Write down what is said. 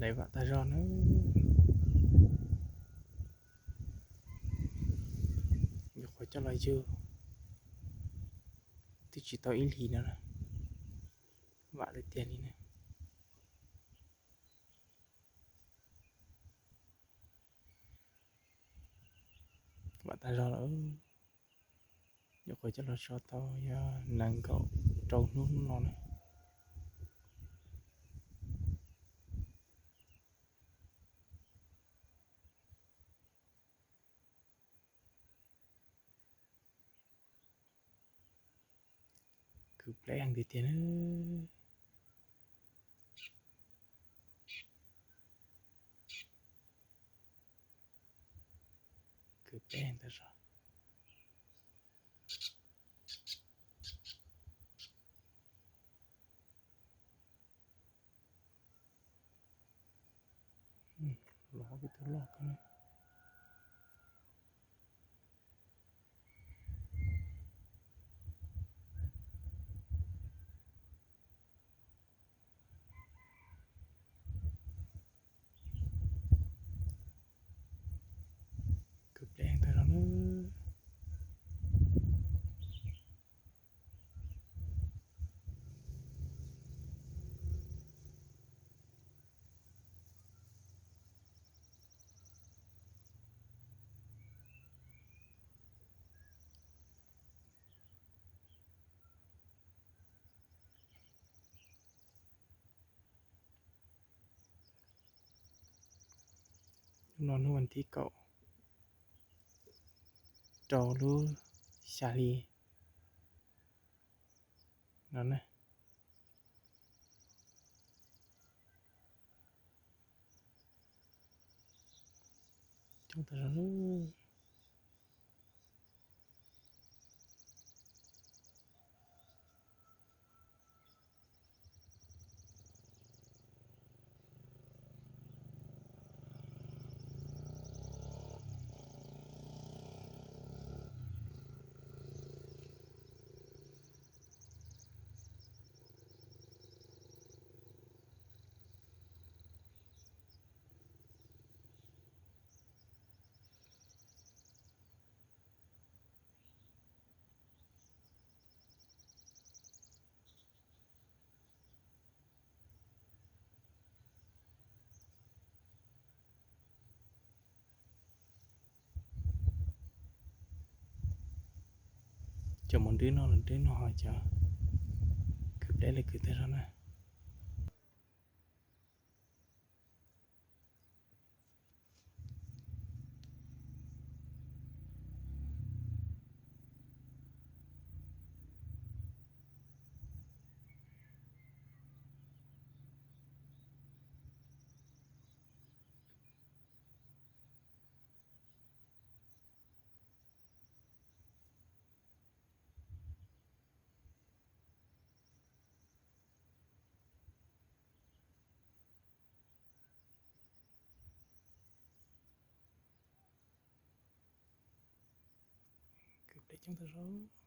Vam tag zog na. Nyuam qhuav coj los yug twb tsis tau ib hlis no na. Vam li tiag li na. Vam tag zog lawm. Nyuam qhuav coj los so tau yog nees nkaum rau hnub no na. Kwv pleb heev tiag tiag na. Kwv pleb heev tag zog. Los hauv tus loj ko na. Kwv pleb heev tag zog na. Hnub no hnub vas thib kaum rau lub xya hli no na. Coob tag zog. Cov mus nrwb no los nrwb no, ho cov kwv pleb li kwv tag zog na. Kwv pleb coob tag zog.